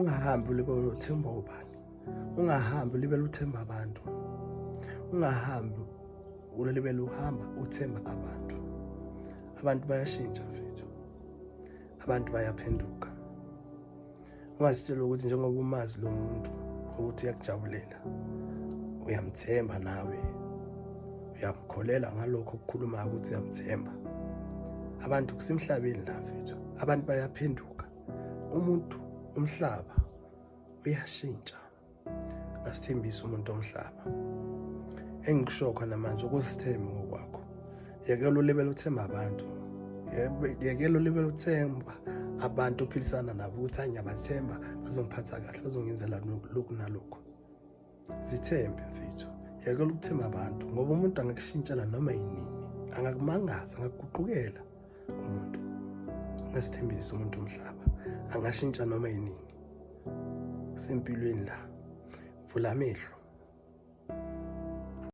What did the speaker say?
Ungahambi ulibele uthemba ubani. Ungahambi ulibele uthemba abantu. Ungahambi ulibele uhamba uthemba abantu. Abantu bayashintsha mfethu. Abantu bayaphenduka. Ungazitshela ukuthi njengoba umazi lo muntu ukuthi uyakujabulela, uyamthemba nawe, uyamkholela ngalokho okukhulumayo ukuthi uyamthemba. Abantu kusemhlabeni la mfethu, abantu bayaphenduka. Umuntu umhlaba uyashintsha. Ngasithembisa umuntu omhlaba. Engikusho khona manje ukuzithemba ngokwakho. Yekela ulibele uthemba abantu. Yekela ulibele uthemba abantu ophilisana nabo ukuthi hayi ngiyabathemba bazongiphatha kahle bazongenzela lokhu nalokhu. Zithembe mfethu. Yekela ukuthemba abantu ngoba umuntu angakushintshela noma yinini. Angakumangaza, angakuguqukela umuntu. Ungasithembisi umuntu umhlaba. Angashintsha noma yinini. Sempilweni la. Vula amehlo.